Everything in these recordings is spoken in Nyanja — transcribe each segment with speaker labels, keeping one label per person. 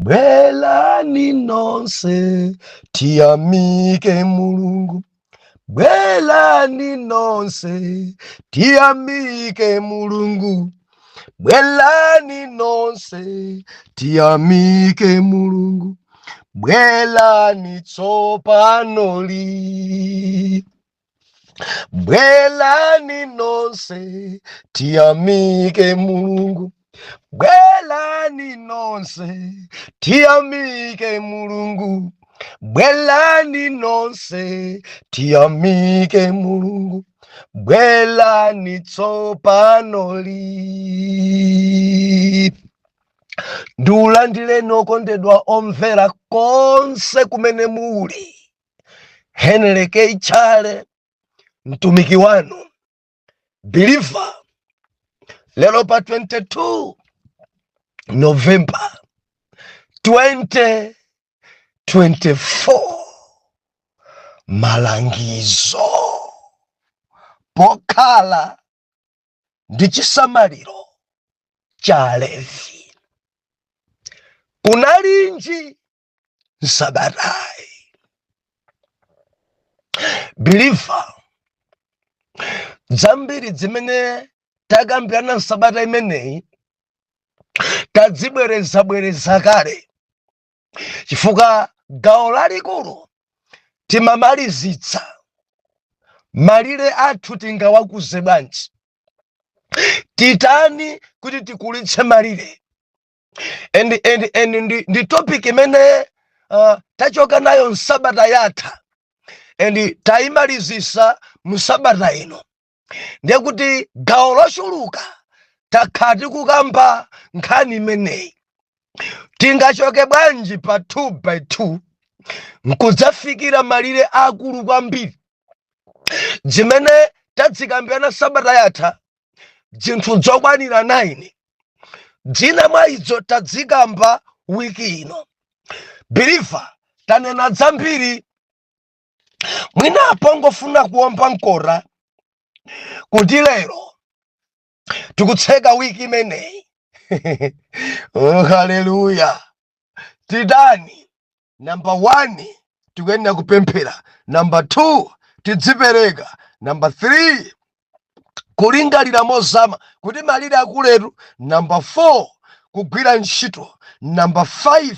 Speaker 1: Bwerani nonse tiyamike Mulungu. Bwerani nonse tiyamike Mulungu. Bwerani nonse tiyamike Mulungu. Bwerani tsopanoli. Bwerani nonse tiyamike Mulungu. Bwerani nonse tiyamike Mulungu. Bwerani nonse tiyamike Mulungu. Bwerani tsopanoli. Ndiulandireni okondedwa omvera konse kumene muli. Henry K. Chale, mtumiki wanu believer, lero pa 22 November 2024, malangizo pokhala ndi chisamaliro cha Alevi. Kunalinji nsabatayi, believer? Zambiri zimene takambirana nsabata imeneyi tadzibwerezabwereza kale, chifukwa gawo lalikulu timamalizitsa malire athu. Tingawakuze bwanji? Titani kuti tikulitse malire? And ndi topic imene tachoka nayo nsabata yatha and tayimalizisa msabata ino. Ndiye kuti gawo lochuluka takhala tikukamba nkhani imeneyi. Tingachoke bwanji pa 2 by 2 nkudzafikira malire akulu kwambiri? Zimene tadzikambirana sabata yatha, zinthu zokwanira 9, dzina mwa izo tadzikamba wiki ino. Believer, tanena zambiri. Mwina pongofuna kuomba mkota kuti lero tikutseka wiki imeneyi, oh, haleluya, titani? Number 1, tikuyenera kupemphera. Number 2, tidzipereka. Number 3, kulingalira mozama kuti malire akuletu. Number 4, kugwira ntchito. Number 5,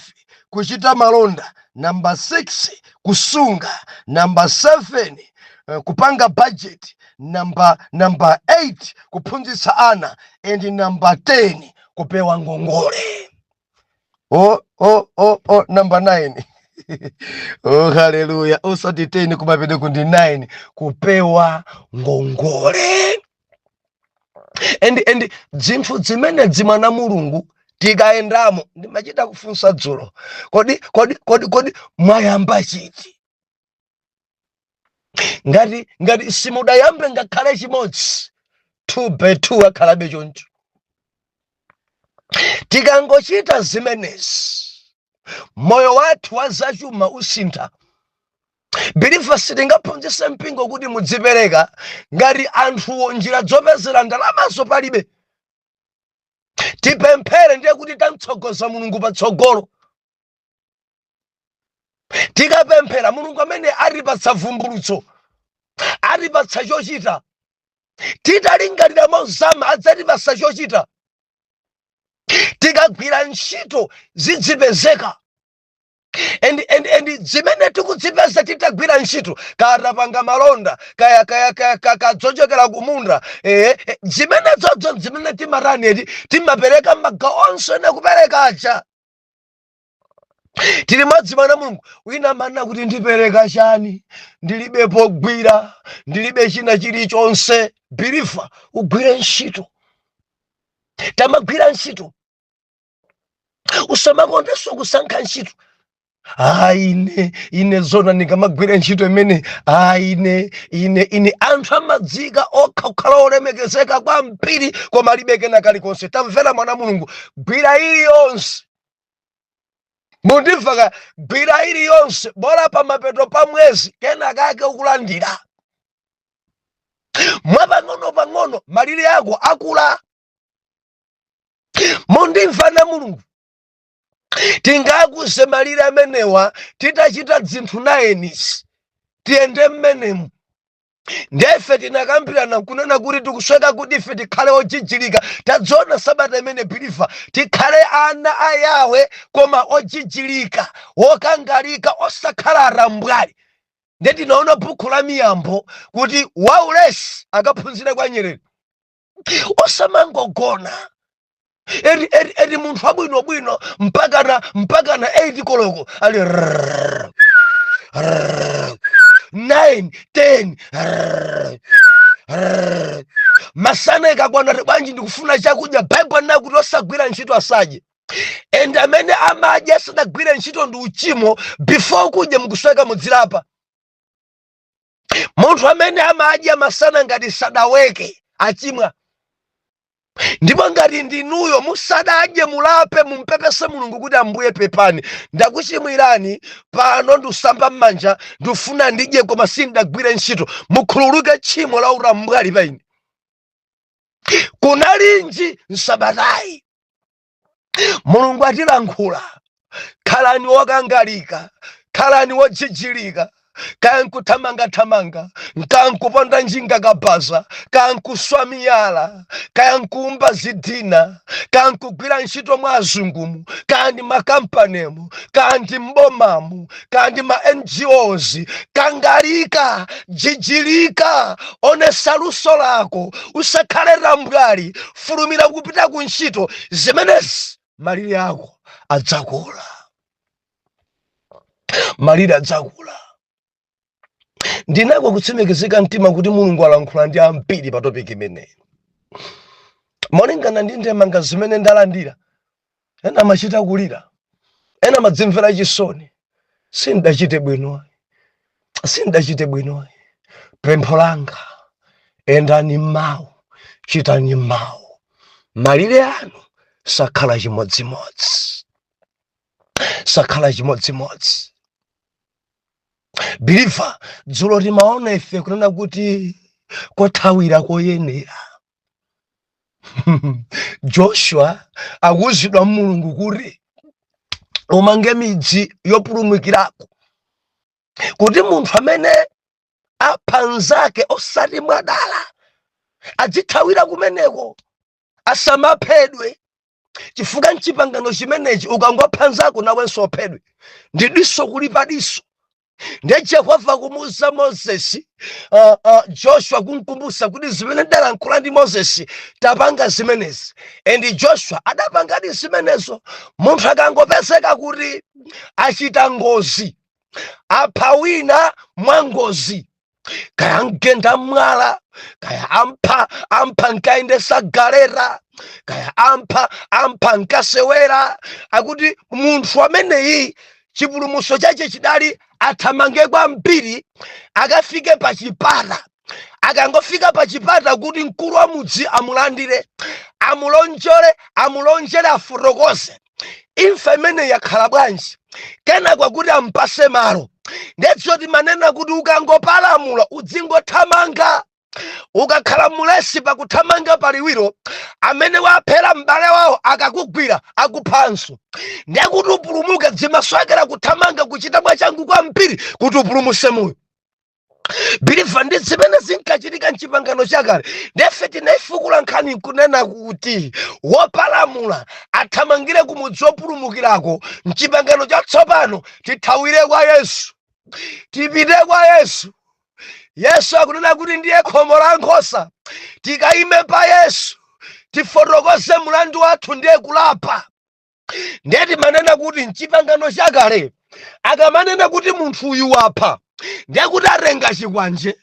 Speaker 1: kuchita malonda. Number 6, kusunga. Number 7, kupanga budget. Number 8, kuphunzitsa ana, and number 10, kupewa ngongole. Oh, number 9. Oh, haleluya, usati 10, kumapete kundi 9, kupewa ngongole. And zinthu zimene dzimwana Mulungu tikayendamo, ndimachita kufunsa dzulo, kodi mwayamba chiti? Ngati simudayambe ngakhale chimodzi, 2 by 2 akhalabe choncho. Tikangochita zimenezi, moyo wathu wa zachuma usintha. Believer, sitingaphunzitse mpingo kuti mudzipereka ngati anthuwo njira zopezera ndalamazo palibe. Tipemphere, ndiye kuti tamtsogoza Mulungu patsogolo. Tikapemphera, Mulungu amene atipatsa vumbulutso, atipatsa chochita. Titalingalira mozama, adzatipatsa chochita. Tikagwira ntchito, zidzipezeka. And zimene tikudzipeza titagwira ntchito, kaya tapanga malonda, kaya kadzochokera kumunda, zimene dzodzo zimene timatani eti, timapereka magawo onse ene kupereka aja. Tili modzi, mwana Mulungu. Wina amanena kuti, "Ndipereka chani? Ndilibe pogwira, ndilibe china chilichonse." Believer, ugwire ntchito, tamagwira ntchito. Usamakondenso kusankha ntchito. Ah, ine zona ndingamagwira ntchito imene? Ah, ine anthu amadzika okha kukhala olemekezeka kwambiri, koma alibe kena kalikonse. Tamvera, mwana Mulungu, gwira iliyonse. Mundimva ka? Gwira iliyonse, bola pamapeto pa mwezi kena kake ukulandira. Mwapang'ono pang'ono malire ako akula. Mundimva na Mulungu? Tingakuze malire amenewa titachita zinthu 9. Tiyende mmenemu. Ndefe tinakambirana kunena kuti tikusweka kuti ife tikhale ojijilika. Tadziona sabata imene, believer, tikhale ana a Yawe koma ojijilika, wokangalika, osakhala atambwali. Nde tinaona buku la Miyambo kuti waulesi akaphunzire kwa nyerere, osamangogona eri eri eri. Munthu wabwinobwino mpakana 8 koloko ali rrrr, rrrr, 9, 10, rrrr, rrrr. Masana ikakwana ti bwanji, ndikufuna chakudya. Baibulo nakuti osagwira ntchito asadye, and amene amadya asadagwire ntchito ndi uchimo. Before kudya mukusweka mudzilapa. Munthu amene amadya masana ngati sadaweke achimwa. Ndipo ngati ndinuyo musadadye, mulape, mumpepese Mulungu kuti, "Ambuye, pepani, ndakuchimwirani. Pano ndiusamba m'manja, ndifuna ndidye koma sindagwire ntchito. Mukhululuke tchimo la utambwali pa ine." Kunalinji msabatayi Mulungu atilankhula: khalani wokangalika, khalani wojijilika. Kaya nkuthamangathamanga, kaya nkuponda njinga kabaza, kaya nkuswa miyala, kaya nkuumba zidina, kaya nkugwira ntchito mwa azungumu, kaya ndi makampanemu, kaya ndi mbomamu, kaya ndi ma NGOs, kangalika, jijilika, onesa luso lako, usakhale tambwali, fulumira kupita ku ntchito. Zimenezi malire ako adzakula, malire adzakula. Ndinako kutsimikizika mtima kuti Mulungu alankhula ndi ambiri pa topic imeneyi, molingana ndi ndemanga zimene ndalandira. Ena amachita kulira, ena amadzimvera chisoni, "Sindachite bwino, sindachite bwino." Pempho langa, endani m'mawu, chitani mawu, malire anu sakhala chimodzimodzi, sakhala chimodzimodzi. Believer, dzulo timaona ife kunena kuti kothawira koyenera. Joshua akuwuzidwa Mulungu kuti umange midzi yopulumukirako, kuti munthu amene apha nzake osati mwadala adzithawira kumeneko, asamaphedwe, chifukwa mchipangano chimenechi ukangopha nzako nawenso uphedwe, ndi diso kulipa diso. Ndiye Jehova kumuuza Mozesi, Joshua kumkumbutsa kuti zimene ndalankhula ndi Mozesi, tapanga zimenezi. And Joshua adapangadi zimenezo. Munthu akangopezeka kuti achita ngozi, apha wina mwa ngozi, kaya mgenda mwala, kaya ampha nkayendesa galeta, kaya ampha nkasewera, akuti munthu ameneyi chipulumutso chache chidali athamange kwambiri akafike pa chipata. Akangofika pa chipata, kuti mkulu wa mudzi amulandire, amulonjole, amulonjere, afotokoze imfa imene yakhala bwanji, kenako kuti ampase malo. Ndedziwa timanena kuti ukangopalamula udzingothamanga. Ukakhala mulesi pakuthamanga paliwiro, amene waphera m'bale wawo akakugwira akuphanso. Ndekuti upulumuke dzimaswekera kuthamanga, kuchita mwachangu kwambiri kuti upulumuse moyo. Believer, ndi zimene zinkachitika mchipangano chakale. Ndefe tinaifukula nkhani nkunena kuti wopalamula athamangire ku mudzi wopulumukirako. Mchipangano chatsopano tithawire kwa Yesu, tipite kwa Yesu. Yesu akunena kuti ndiye khomo la nkhosa. Tikayime pa Yesu, tifotokoze mlandu wathu, ndiye kulapa. Ndiye timanena kuti mchipangano chakale akamanena kuti munthu uyu wapha, ndiye kuti atenga chikwanje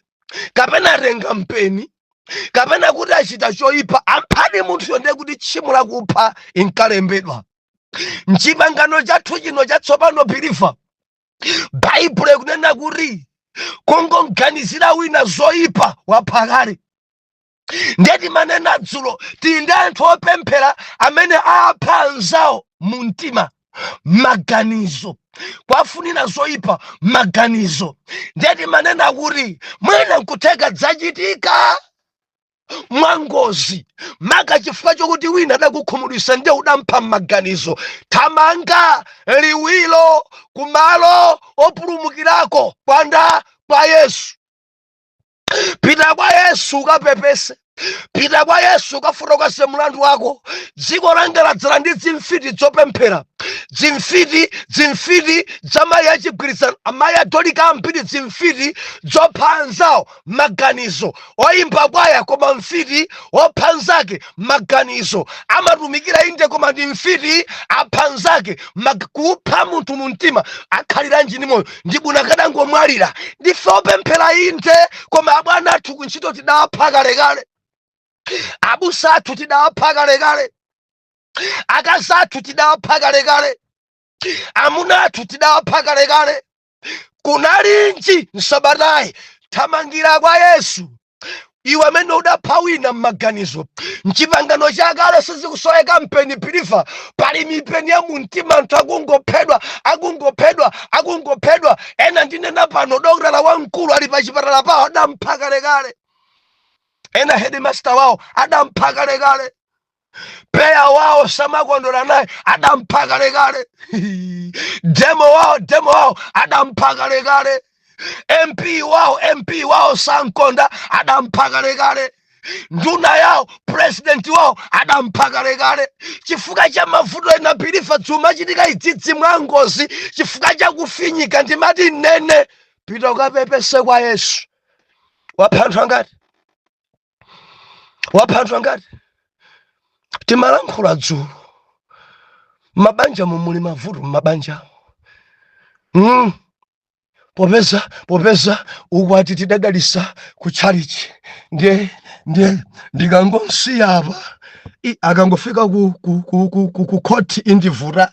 Speaker 1: kapena atenga mpeni kapena kuti achita choyipa, amphani munthuyo. Ndiye kuti tchimo lakupha inkalembedwa. Mchipangano chathu chino chatsopano, believer, Baibulo ikunena kuti kungoganizira wina zoyipa wapha kale. Ndiye timanena dzulo, tili ndi anthu opemphera amene apha anzawo mu mtima, maganizo, kwafunira zoyipa maganizo. Ndiye timanena kuti mwina nkutheka dzachitika. Mwangozi, maka chifukwa chokuti wina adakukhumudwitsa, ndiye udampha m'maganizo, thamanga liwiro kumalo opulumukirako kwanda kwa Yesu. Pita kwa Yesu ukapepese, pita kwa Yesu ukafotokoze mlandu wako. Dziko langa ladzala ndi zimfiti zopemphera, zimfiti, zimfiti za mayi achigwirizano, amayi adolika ambiri, zimfiti zopha anzawo maganizo, oyimba kwaya koma mfiti wopha nzake maganizo, amatumikira inde koma ndi mfiti, apha nzake. Kupha munthu mu mtima, akhaliranji ndi moyo? Ndibwino kadangomwalira. Ndife opemphera inde, koma abwana athu kuntchito tidapha kalekale, abusa athu tidapha kalekale, akazi athu tidapha kalekale, amuna athu tidapha kalekale. Kunalinji msabatayi? Thamangira kwa Yesu, iwe amene udapha wina m'maganizo. Mchipangano chakale sizikusoweka mpeni, believer. Pali mipeni ya mumtima, anthu akungophedwa, akungophedwa, akungophedwa. Ena ndinena pano, dokotala wamkulu ali pa chipatala pawo, adampha kalekale. Ena headmaster wawo adampha kalekale. Peya wawo samakondwera naye, adampha kalekale. Demo wawo, demo wawo adampha kalekale. MP wawo, MP wawo sankonda, adampha kalekale. Nduna yawo, president wawo adampha kalekale, chifukwa cha mavuto ena. Believer, zimachitika idzidzi mwa ngozi chifukwa cha kufinyika. Ndimati nene, pita ukapepese kwa Yesu. Wapha anthu angati? Wapha anthu angati? Timalankhula dzulo, mabanja mumuli mavuto mmabanjamo. Popeza ukwati tidadalisa kutchalichi, ndiye ndikangomsiya apa, akangofika ku khoti indivuta.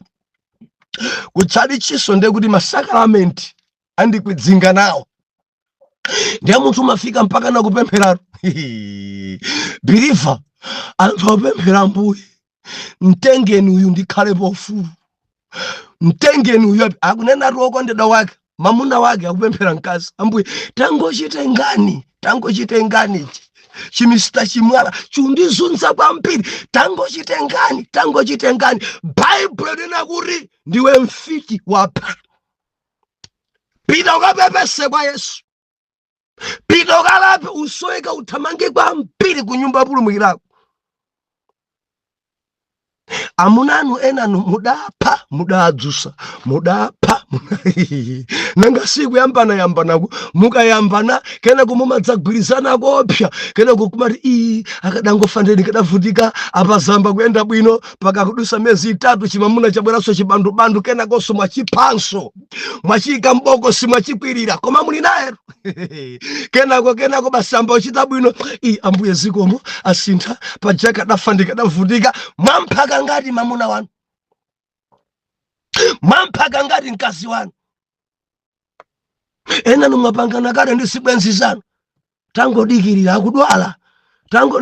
Speaker 1: Kutchalichiso ndiye kuti masakalamenti andikwidzinga nawo. Ndiye munthu umafika mpaka nakupempheratu. Believer, anthu apemphera, "Ambuye, mtengeni uyu ndikhale pofulu, mtengeni uyu." Akunena ati okondedwa wake, mamuna wake akupemphera mkazi, "Ambuye, tangochitengani, tangochitengani ichi chimista chimwala chundizunza kwambiri, tangochitengani, tangochitengani." Baibulo lina kuti ndiwe mfiti, wapha. Pita ukapepese kwa Yesu, pita ukalape. Usoweka uthamange kwambiri ku nyumba yapulumukirako. Amuna anu enanu mudapha, mudadzusa, mudapha. Nanga sikuyambanayambanaku? Mukayambana, kenako mumadzagwirizana kopsa, kenako kumati, "Ii, akadangofa ndeni kadavutika, apazamba kuyenda bwino." Pakakudusa miyezi 3, chimamuna chabweranso chibandubandu, kenakonso mwachiphanso, mwachiyika mbokosi, mwachikwirira, koma muli naye. Kenako basamba uchita bwino, "I, Ambuye, zikomo, asintha, paja kadafa ndikadavutika." Mwamphaka ngati mamuna wanu, mwamphaka ngati mkazi wanu. Ena nomwapangana kale ndi zibwenzi zanu, "Tangodikirira, akudwala, tango."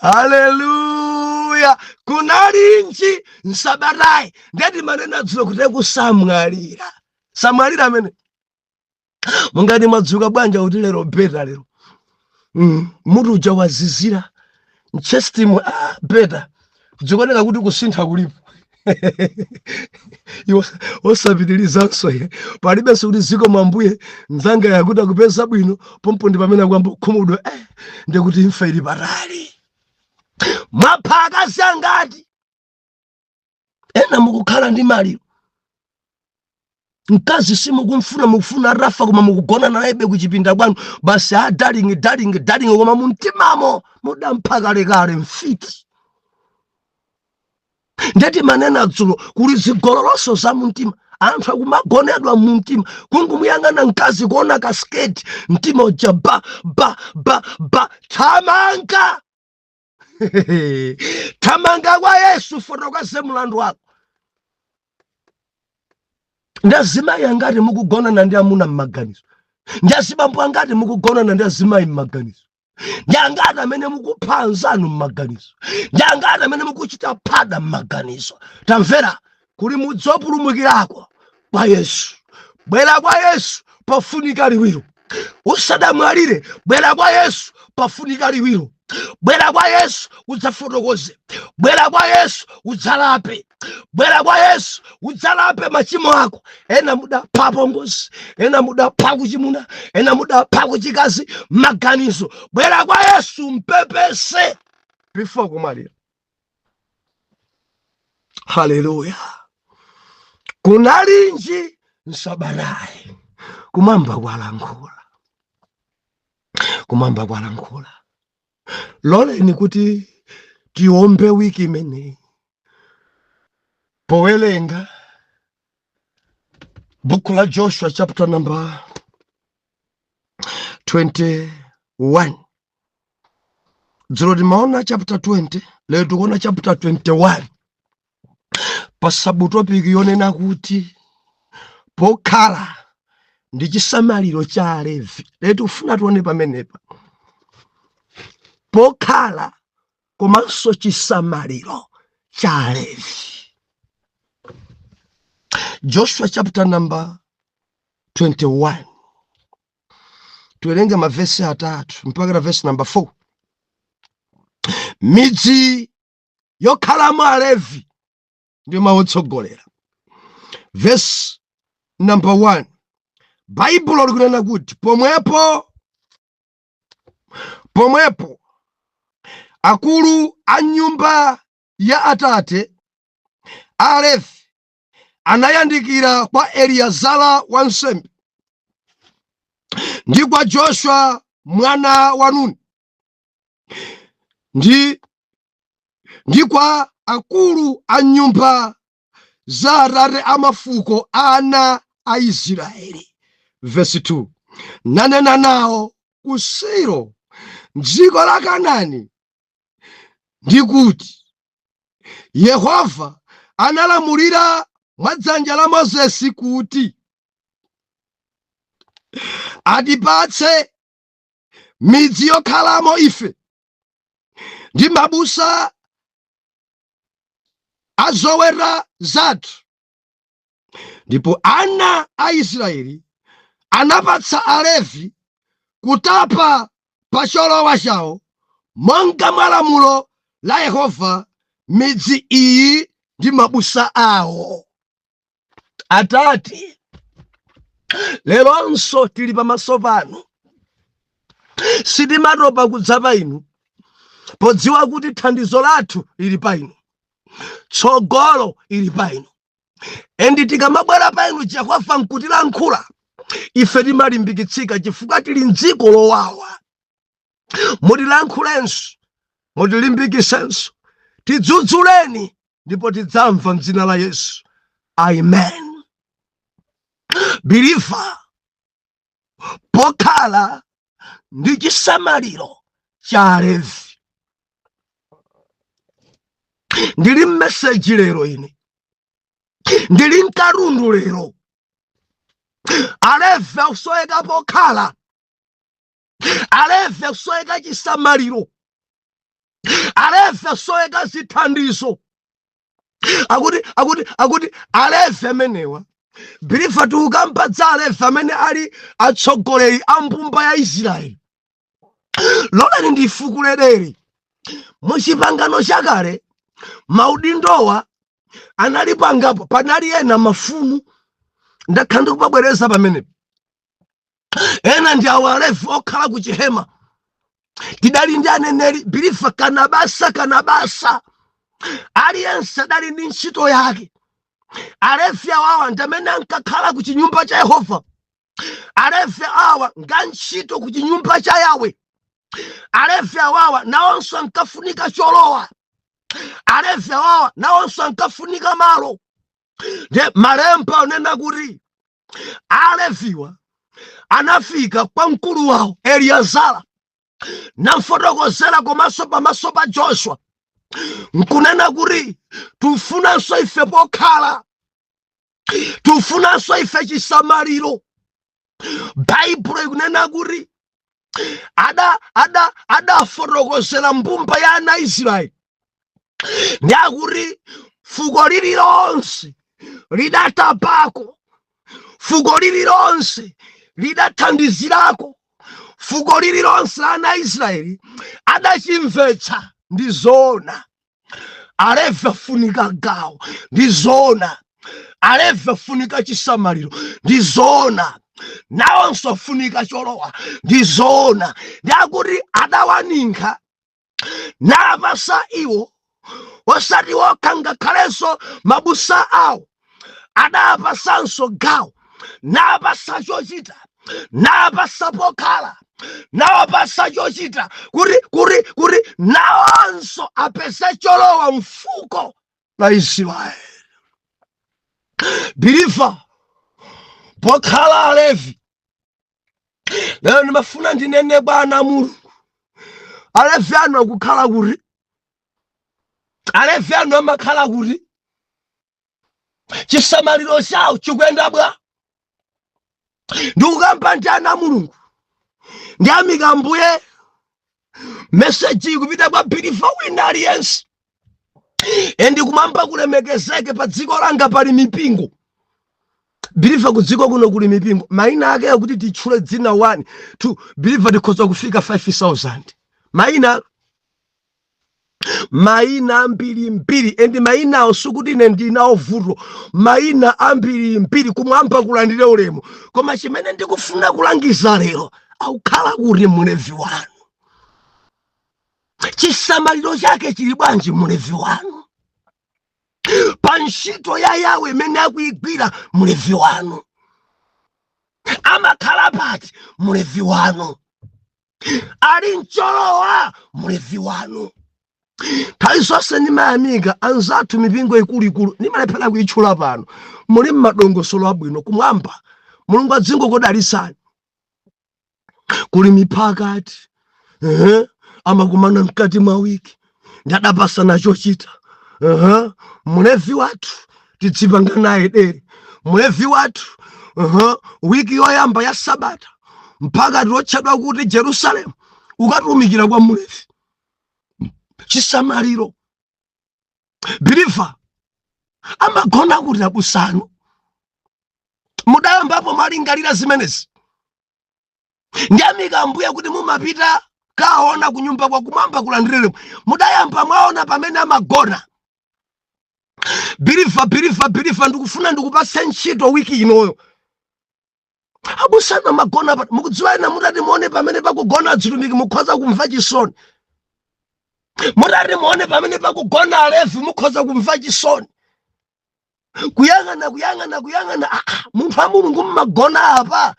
Speaker 1: Haleluya! Kunalinji nsabatayi? Ndeti manena dzulo kuti kusamwalira, samwalira amene mungati mwadzuka bwanja kuti lero better, lero mutu uja wazizira mchestimu, ah, better, zikuoneka kuti kusintha kulipo. Iwo osapitirizanso ye, palibenso kuti ziko mwambuye mzanga yakuti akupeza bwino pompo, ndi pamene akuyamba kukhumudwa, ndikuti imfa ili patali. Mwapha akazi angati? Ena mukukhala ndi maliro, mkazi simukumfuna, mukufuna atafa, koma mukugona nayebe kuchipinda kwanu basi, "A darling, darling, darling," koma mumtimamo mudampha kalekale. Mfiti. Ndeti manena dzulo kuli zigololoso za mumtima, anthu akumagonedwa mumtima, kungumuyang'ana mkazi, kuona kasiketi, mtima uja ba ba ba ba. Thamanga, thamanga kwa Yesu, fotokoze mlandu wako. Ndi azimayi angati mukugonana ndi amuna mmaganizo? Ndi azibambo angati mukugonana ndi azimayi mmaganizo? Ndi angati amene mukupha anzanu mmaganizo? Ndi angati amene mukuchita phada mmaganizo? Tamvera, kuli mudzi wopulumukirako kwa Yesu. Bwera kwa Yesu, pofunika liwiro. Usadamwalire, bwera kwa Yesu, pafunika liwiro. Bwera kwa Yesu udzafotokoze, bwera kwa Yesu udzalape, bwera kwa Yesu udzalape machimo ako. Ena mudapha apongozi, ena mudapha kuchimuna, ena mudapha kuchikazi, maganizo. Bwera kwa Yesu mpepese before kumwalira. Haleluya! Kunalinji nsabatayi? Kumwamba kwalankhula, kumwamba kwalankhula. Loleni kuti tiombe wiki imeneyi powerenga buku la Joshua, chapter number 21. Dzulo timaona chapter 20, lero tikuona chapter 21 pa subtopic yonena kuti pokhala ndi chisamaliro cha Alevi. Lero tikufuna tione pamenepa, pokhala komanso chisamaliro cha Alevi. Joshua chapter number 21, tiwerenge mavesi atatu mpaka na vesi number 4. Midzi yokhalamo Alevi ndi mawotsogolera. Vesi number 1, Baibulo likunena kuti, "Pomwepo, pomwepo akulu a nyumba ya atate a Alevi anayandikira kwa Eliazara wansembe ndi kwa Joshua mwana wa Nuni ndi kwa akulu a nyumba za atate a mafuko a ana a Israeli." Vesi 2, "Nanena nawo ku Silo mdziko la Kanaani, ndi kuti Yehova analamulira mwa dzanja la Mozesi kuti atipatse midzi yokhalamo ife ndi mabusa a zoweta zathu. Ndipo ana a Israeli anapatsa Alevi kutapa pa cholowa chawo monga mwa lamulo la Yehova, midzi iyi ndi mabusa awo." Atate, leronso tili pamaso panu. Sitimatopa kudza pa inu, podziwa kuti thandizo lathu lili pa inu, tsogolo ili pa inu. And tikamabwera pa inu, Jehova, nkutilankhula, ife timalimbikitsika chifukwa tili mdziko lowawa. Mutilankhulenso, mutilimbikisenso, tidzudzuleni, ndipo tidzamva mdzina la Yesu, amen. Believer, pokhala ndi chisamaliro cha Alevi. Ndili message lero, ine ndili mkatundu lero. Alevi akusoweka pokhala, Alevi akusoweka chisamaliro, Alevi akusoweka zithandizo. Akuti Alevi amenewa, believer, tikukamba za Alevi amene ali atsogoleri a mbumba ya Israeli. Loleni ndifukulelere mu Chipangano Chakale, maudindowa analipo angapo. Panali ena mafumu, ndakhala ndikupabwereza pamenepo. Ena ndi awo Alevi okhala ku chihema. Tidali ndi aneneri, believer, kanabasa kanabasa, aliyense adali ndi ntchito yake. Alevi awawa ndi amene ankakhala ku chinyumba cha Yehova. Alevi awa nga ntchito ku chinyumba cha Yawe. Alevi awawa nawonso ankafunika cholowa. Alevi awawa nawonso ankafunika malo. Ndiye malemba anena kuti Aleviwa anafika kwa mkulu wawo Eliazara, namfotokozera komanso pamaso pa Joshua, nkunena kuti, "Tifunanso ife pokhala, tifunanso ife chisamaliro." Baibulo ikunena kuti adafotokozera mbumba ya ana Israeli, ndi akuti fuko lililonse lidatapako, fuko lililonse Lidathandizirako fuko lililonse la ana a Israeli adachimvetsa. Ndi zoona, Alevi afunika gawo. Ndi zoona, Alevi afunika chisamaliro. Ndi zoona, nawonso afunika cholowa. Ndi zoona. Ndi akuti adawaninkha nawapasa iwo, osati okha, ngakhalenso mabusa awo adawapasanso gawo, nawapasa chochita, nawapasa pokhala, nawapasa chochita kuti nawonso apeze cholowa mfuko la Israeli. Believer, pokhala Alevi lero, ndimafuna ndinene, bwana Mulungu, Alevi anu akukhala kuti? Alevi anu amakhala kuti? Chisamaliro chawo chikuyenda bwa? Ndikukamba ndi ana Mulungu. Ndiyamika Mbuye, message ikupita kwa believer wina aliyense. And kumwamba kulemekezeke, pa dziko langa pali mipingo. Believer, ku dziko kuno kuli mipingo, mayina ake akuti titchule dzina 1 2, believer, tikhoza kufika 5000. Mayina ambirimbiri, and mayinawo sikuti ine ndinawo vuto, mayina ambirimbiri. Kumwamba kulandire ulemu. Koma chimene ndikufuna kulangiza lero, akukhala kuti Mulevi wanu? Chisamaliro chake chili bwanji Mulevi wanu? Pa ntchito ya Yawe imene akuyigwira Mulevi wanu, amakhala pati Mulevi wanu? Ali mcholowa Mulevi wanu? Nthawi zonse ndimayamika anzathu mipingo ikuluikulu, ndimalephera kuyitchula pano. Muli mmadongosolo abwino, kumwamba Mulungu adzingokodalisani. Kuli miphakati, amakumana mkati mwa wiki, ndadapasana chochita. Mulevi wathu tidzipanga naye dere, Mulevi wathu, wiki yoyamba ya sabata mphakati wotchedwa kuti Jerusalemu ukatumikira kwa Mulevi. Chisamaliro, believer, amagona kuti abusanu? Mudayambapo malingalira zimenezi? Ndiyamika Ambuye kuti mumapita kaona kunyumba kwa. Kumwamba kulandirire. Mudayamba mwaona pamene amagona? Believer, believer, believer, ndikufuna ndikupatse ntchito wiki inoyo. Abusana amagona pa? Mukudziwa ena mutati muone pamene pakugona adzitumiki, mukhoza kumva chisoni. Mutati muone pamene pakugona Alevi, mukhoza kumva chisoni. Kuyang'ana, kuyang'ana, kuyang'ana, ah, ah, munthu wa Mulungu, mmagona apa?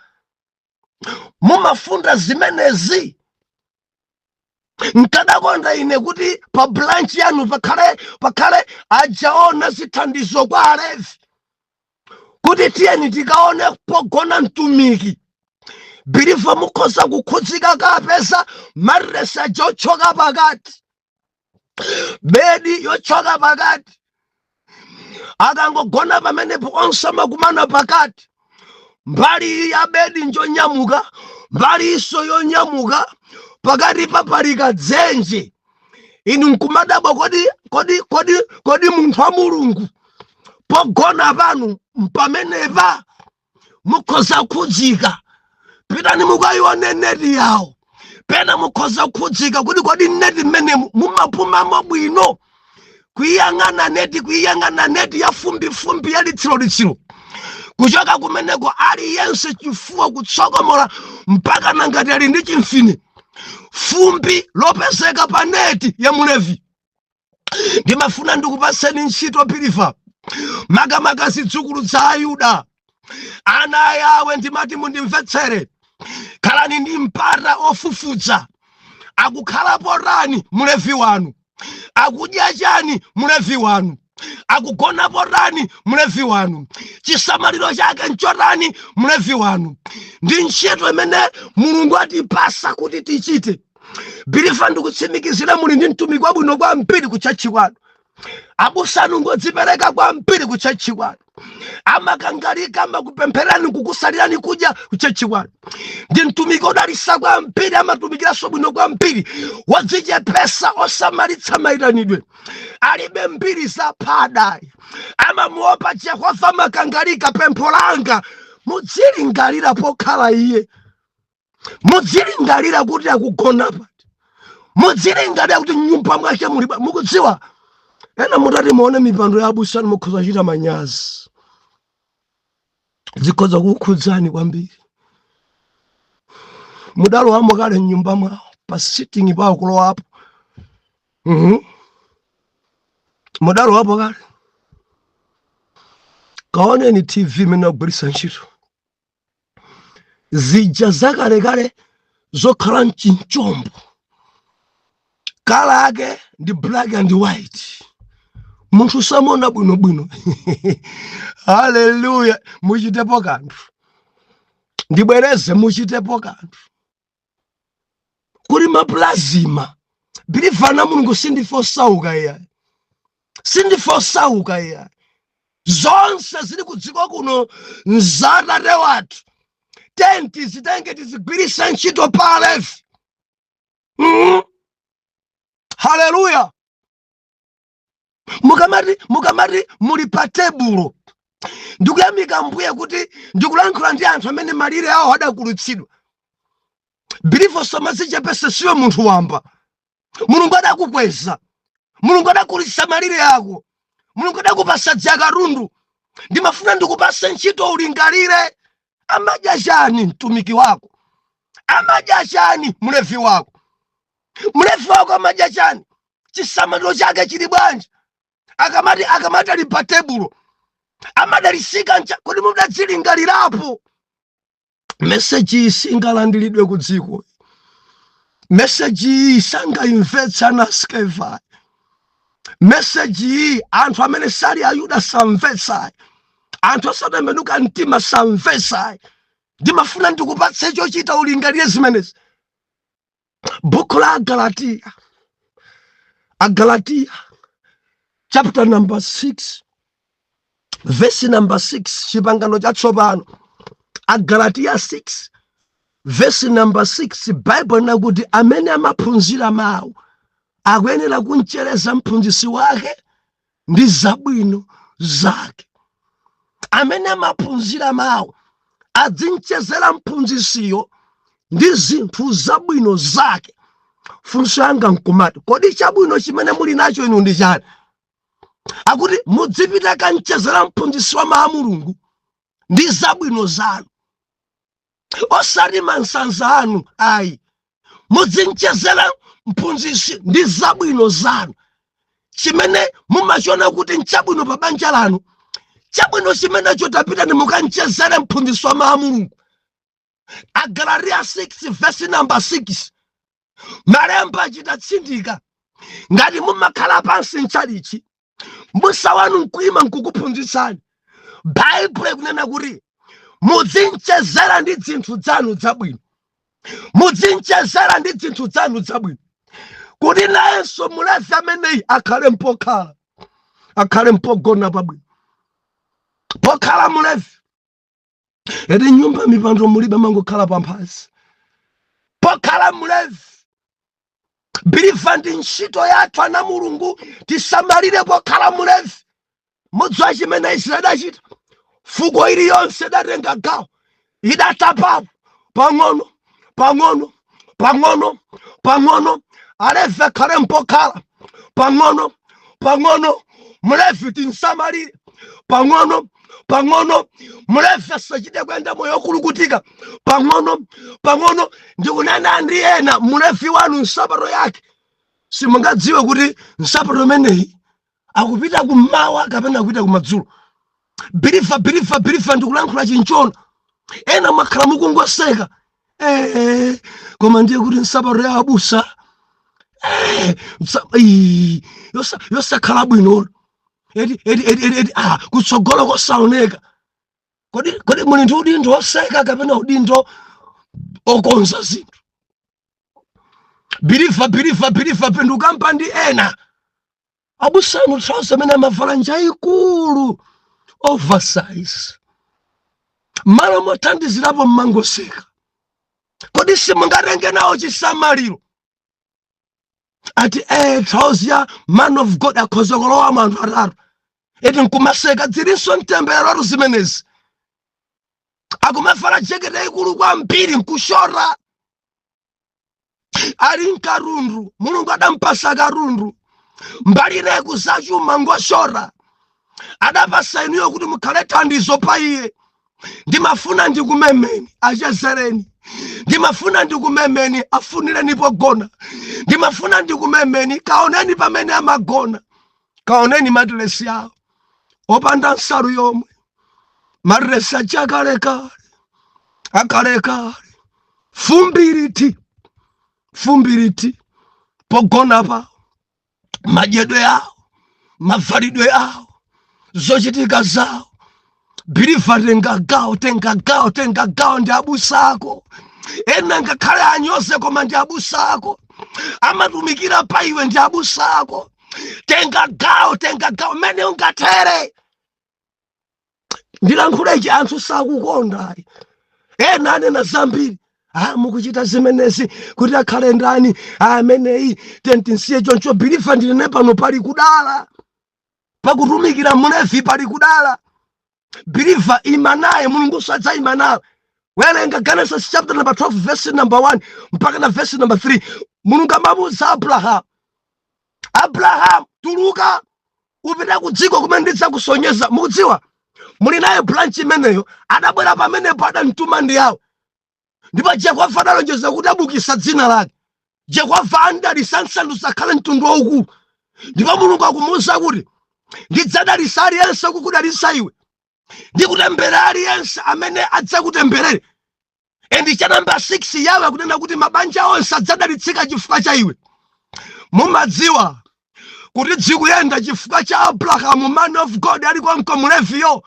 Speaker 1: Mumafunda zimenezi? Nkadakonda ine kuti pa branch yanu pakhale ajaona zithandizo kwa Alevi, kuti tiyeni tikaone pogona mtumiki. Believer, mukhoza kukhudzika kapeza mattress aja ochoka pakati, bedi yochoka pakati. Akangogona pamenepo, onse amakumana pakati. Mbali ya bedi njonyamuka, mbali iso yonyamuka, pakati papalika dzenje. Inu nkumadabwa, kodi munthu wa Mulungu, pogona panu mpamenepa? Mukhoza kukhudzika. Pitani mukayione neti yawo. Pena mukhoza kukhudzika kuti kodi neti mmenemu mumapumamo bwino? Kuyang'ana neti, kuyang'ana neti ya fumbifumbi, ya litsiro kuchoka kumeneko, aliyense chifuwa kutsokomola mpaka nangati ali ndi chimfine, fumbi lopezeka pa neti ya Mulevi. Ndimafuna ndikupaseni ntchito, believer, makamaka zidzukulu za Ayuda, ana ayawe. Ndimati mundimvetsere, khalani ndi mpata ofufudza: akukhala potani Mulevi wanu? Akudya chani Mulevi wanu? Akugona potani Mlevi wanu? Chisamaliro chake nchotani Mlevi wanu? Ndi ntchito imene Mulungu atipasa kuti tichite. Believer, ndikutsimikizira, muli ndi mtumiki wabwino kwambiri ku church kwanu. Abusanu ngodzipereka kwambiri ku church kwanu, amakangalika, amakupempherani, kukusalirani kudya ku church kwanu. Ndi mtumiki odalisa kwambiri, amatumikiranso bwino kwambiri, wodzichepesa, osamalitsa mayitanidwe, alibe mbiri za phadayi, amamuopa Jehova, amakangalika. Pempho langa, Mudzilingalira pokhala iye, mudzilingalira kuti akugona pati, mudzilingalira kuti nyumba mwake muli mukudziwa, ena mutati muone mipando ya abusani, mukhoza kuchita manyazi, zikhoza kukhudzani kwambiri. Mudalowamo kale mnyumba mwawo, pa sitting pawo kulowapo? Mudalowapo kale? Kaoneni TV imene agwiritsa ntchito, zija zakalekale zokhala mchinchombo, colour ake ndi black and white, munthu samona bwinobwino. Haleluya! Muchitepo kanthu. Ndibwereze, muchitepo kanthu. Kuli ma plasma, believer na Mulungu. Sindife osauka iya, sindife osauka iya. Zonse zili ku dziko kuno nzatate wathu. Tenti zitenge, tizigwiritse ntchito pa Alevi. Haleluya! Mukamati muli pa tebulo, ndikuyamika Mbuye kuti ndikulankhula ndi anthu amene malire awo adakulitsidwa. Believer, samazichepese, siwe munthu wamba. Mulungu adakukweza, Mulungu adakulitsa malire ako, Mulungu adakupasa dzakatundu. Ndimafuna ndikupase ntchito, ulingalire: amadya chani mtumiki wako? Amadya chani mlevi wako? Mlevi wako amadya chani? Chisamaliro chake chili bwanji? Akamati ali pa tebulo, amadalisika ncha? Kodi mudadzilingalirapo? Message iyi singalandiridwe ku dziko, message iyi sangayimvetsa na skeva, message iyi anthu amene sali Ayuda samvetsa, anthu asatembenuka mtima samvetsa. Ndimafuna ndikupatse chochita, ulingalire zimenezi. Buku la Agalatiya, Agalatiya chapter number 6, verse number 6, Chipangano Chatsopano, Agalatiya 6 verse number 6, Bible inakuti amene amaphunzira mawu akuyenera kumchereza mphunzitsi wake ndi zabwino zake. Amene amaphunzira mawu adzinchezera mphunzitsiyo ndi zinthu zabwino zake. Funso yanga nkumati, kodi chabwino chimene muli nacho inu ndi chani? Akuti mudzipita kanchezera mphunzitsi wa mawu a Mulungu ndi zabwino zanu, osati mansanza anu ayi. Mudzinchezera mphunzitsi ndi zabwino zanu, chimene mumachiona kuti nchabwino pa banja lanu, chabwino chimenecho tapita ndi mukanchezere mphunzitsi wa mawu a Mulungu. Agalatiya 6 verse number 6, malemba achita tsindika. Ngati mumakhala pansi mchalichi, mbusa wanu nkuima nkukuphunzitsani, Baibulo ikunena kuti mudzinchezera ndi zinthu zanu zabwino, mudzinchezera ndi zinthu zanu zabwino, kuti nayenso mulevi ameneyi akhale mpokhala, akhale mpogona pabwino, pokhala mulevi. Eti nyumba mipando mulibe, mangokhala pamphasi, pokhala mulevi. Believer, ndi ntchito yathu ana Mulungu tisamalire pokhala mulevi. Mudziwa chimene Israeli adachita? Fuko iliyonse idatenga gawo, idatapapo pang'ono pang'ono pang'ono pang'ono. Alevi akhale mpokhala pang'ono pang'ono, mlevi tinsamalire pang'ono pang'ono, mlevi asachite kuyenda moyo okulukutika, pang'ono pang'ono. Ndikunena ndi ena, mlevi wanu nsapato yake simungadziwe kuti nsapato imeneyi akupita kummawa kapena akupita kumadzulo. Believer, believer, believer, ndikulankhula chinchona. Ena mwakhala mukungoseka, koma ndiye kuti nsapato ya abusa yosakhala bwino, eti eti eti eti, eti kutsogolo kosaoneka. Kodi muli ndi udindo oseka kapena udindo okonza zinthu? Believer, believer, believer, pindukampa ndi ena abusanu, trouser amene amavala njayikulu, oversize, malo mothandizirapo mmangoseka. Kodi simungatenge nawo chisamaliro? Ati trouser ya man of God akhoza kulowamo anthu atatu, eti nkumaseka. Zilinso mtemberero zimenezi. Akumavala jekete yayikulu kwambiri, nkushora, ali mkarundu. Mulungu adampasa karundu mbali reku zachuma, ngoshora. Adapasa inuyo kuti mukhale thandizo pa iye. Ndimafuna ndikumemeni, achezereni. Ndimafuna ndikumemeni, afunireni pogona. Ndimafuna ndikumemeni, kaoneni pamene amagona, kaoneni matiresi awo opanda nsalu yomwe, matiresi achakalekale, akalekale, fumbiriti fumbiriti pogona pawo, madyedwe awo, mavalidwe awo, zochitika zawo. Believer, tenga gawo, tenga gawo, tenga gawo. Ndi abusa ako. Ena ngakhale anyoze, koma ndi abusa ako, amatumikira pa iwe, ndi abusa ako. Tenga gawo, tenga gawo mmene ungathere. Ndilankhulechi, anthu sakukonda. Ena anena zambiri: "Ah, mukuchita zimenezi kuti akhale ndani ameneyi? Tentinsiye choncho." Believer, ndinene pano, pali kudala pakutumikira Mlevi, pali kudala. Believer, ima naye, Mulungu sadzayima nawe. Werenga Genesis chapter number 12, verse number 1 mpaka na verse number 3. Mulungu amamuwuza Abraham: "Abraham, tuluka upita ku dziko kumene ndidzakusonyeza." Mukudziwa, muli naye branch imeneyo. Adabwera pamenepo, adamtuma ndi yawo, ndipo Jehova adalonjeza kuti abukisa dzina lake. Jehova andalisa nsandutsa akhale mtundu waukulu. Ndipo Mulungu akumuwuza kuti, "Ndidzadalisa aliyense kukudalisa iwe, ndikutembera aliyense amene adzakutemberere." And cha namba 6, yawe akunena kuti mabanja onse adzadalitsika chifukwa cha iwe. Mumadziwa kuti dzikuyenda chifukwa cha Abrahamu, man of God, ali konko Mleviyo?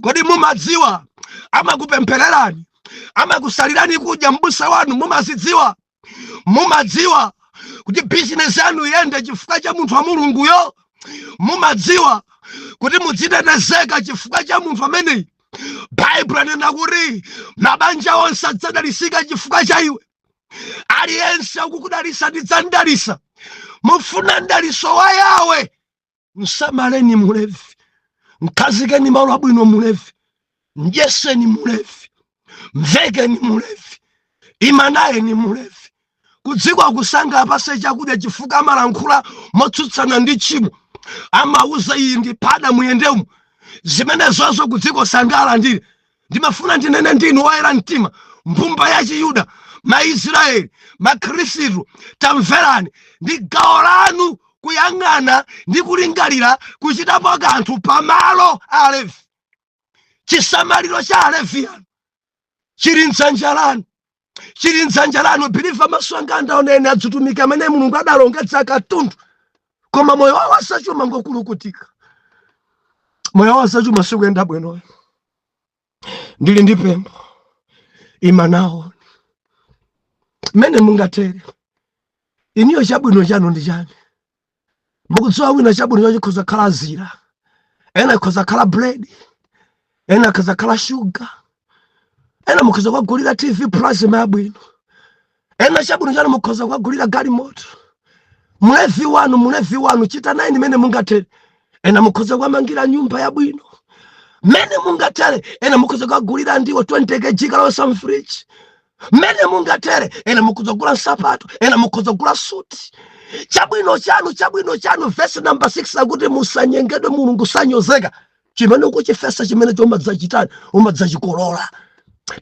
Speaker 1: Kodi mumadziwa amakupemphererani, amakusalirani kudya mbusa wanu? Mumazidziwa? Mumadziwa kuti bizinesi yanu iyende chifukwa cha munthu wa Mulunguyo? Mumadziwa kuti mudzitetezeka chifukwa cha munthu ameneyi? Baibulo anena kuti mabanja onse adzadalisika chifukwa cha iwe. Aliyense akukudalisa ndidzandalisa. Mufuna mdaliso wa Yawe? Msamaleni Mulevi, mkhazikeni malo abwino Mulevi, mdyeseni Mulevi, mvekeni Mulevi, ima naye ni Mulevi. Kudziko akusanga apase chakudya chifukwa amalankhula motsutsana ndi tchimo, amauza iyi ndi phada, muyendemo. Zimenezozo kudziko sangalandire. Ndimafuna ndinene ndinu woyera mtima, mbumba ya Chiyuda, Maisraeli, Makhristu, tamverani: ndi gawo lanu kuyang'ana ndi kulingalira kuchitapo kanthu pamalo a Alevi. Chisamaliro cha Alevi anu chili mdzanja lanu, chili mdzanja lanu. Believer, maso anga andaonene adzitumika amene Mulungu adalongedza katundu, koma moyo wawo asachuma ngokulukutika, moyo wawo asachuma sikuyenda bwinoyo. Ndili ndi pempho: ima nawo mmene mungatere. Iniyo chabwino chanu ndi chani? Mukudziwa, wina chabwino chacho chikhoza khala zira, ena ikhoza khala bread, ena ikhoza khala shuga, ena mukhoza kukagulira TV plasma yabwino, ena chabwino chanu mukhoza kukagulira galimoto. Mlevi wanu, Mlevi wanu, chita naye mmene mungatere. Ena mukhoza kukamangira nyumba yabwino mmene mungatere. Ena mukhoza kukagulira ndiwo 20 kg kalowesa mfriji mmene mungatere. Ena mukhoza kugula nsapato, ena mukhoza kugula suti. Chabwino chanu, chabwino chanu. Vesi namba 6 akuti, "Musanyengedwe, Mulungu sanyozeka. Chimene ukuchifesa, chimene chomadzachitani, umadzachikolola."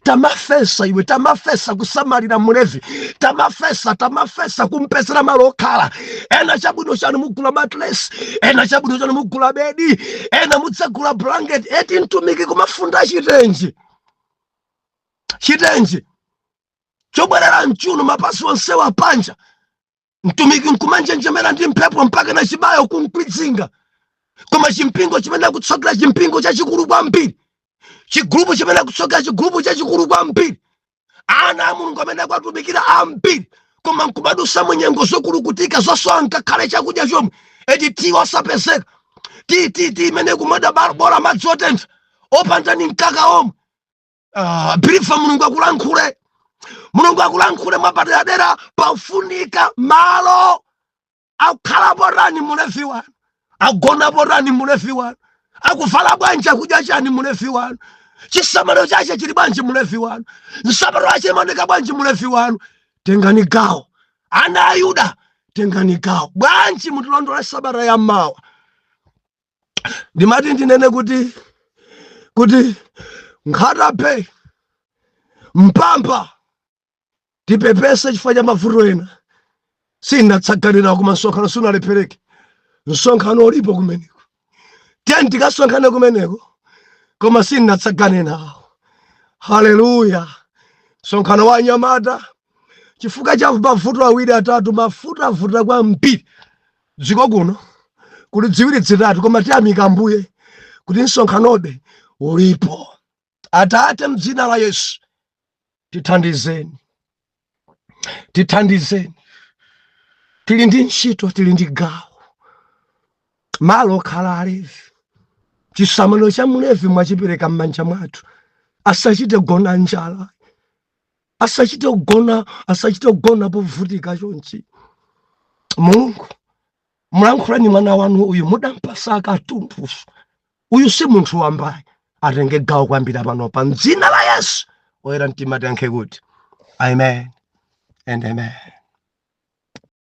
Speaker 1: Tamafesa iwe, tamafesa kusamalira Mlevi, tamafesa, tamafesa kumpezera malo okhala. Ena chabwino chanu mugula mattress, ena chabwino chanu mugula bedi, ena mudzagula blanket. Eti mtumiki kumafunda chitenje, chitenje chobwerera mchuno, mapasi onsewa panja, mtumiki nkumanjenjemera ndi mphepo mpaka na chibayo kunkwidzinga. Koma chimpingo chimene akutsogera, chimpingo chachikulu kwambiri, chigulupu chimene akutsogera, chigulupu chachikulu kwambiri, ana a Mulungu amene akuatumikira ambiri, koma nkumadusa munyengo zokulukutika, zosowa ngakhale chakudya chomwe. Eti ti osapezeka, ti ti ti imene kumweda bola madzi otentha opanda ni mkaka omwe. Ah, believer, Mulungu akulankhule, Mulungu akulankhule mwapaderadera. Pafunika malo akukhalapo tani Mulevi wanu, agonapo tani Mulevi wanu, akuvala bwanji, akudya chani Mulevi wanu? Chisamaliro chache chili bwanji Mulevi wanu? Nsapato yache imaoneka bwanji Mulevi wanu? Tengani gawo, ana a Yuda, tengani gawo. Bwanji mutilondole sabata ya mawa? Ndimati ndinene kuti Nkhata Bay, Mpamba, tipepese chifukwa cha mavuto ena, sinatsaganira, koma msonkhano sunalephereke. Msonkhano ulipo kumeneko, tiyeni tikasonkhane kumeneko, koma sinatsagane nawo. Haleluya! Msonkhano wa anyamata, chifukwa cha mavuto awiri atatu, mafuta avuta kwambiri dziko kuno, kuli ziwiri zitatu, koma tiyamika Ambuye kuti msonkhanobe ulipo. Atate, mdzina la Yesu, tithandizeni, tithandizeni. Tili ndi ntchito, tili ndi gawo, malo okhala Alevi. Chisamaliro cha Mlevi mwachipereka m'manja mwathu. Asachite gona njala, asachite kugona, asachite kugona povutika chonchi. Mulungu, mulankhulani mwana wanu uyu, mudampasa katundu uyu, si munthu wambayi. Atenge gawo kwambiri panopa, mdzina la Yesu. Oyera mtima tiyankhe kuti amen and amen.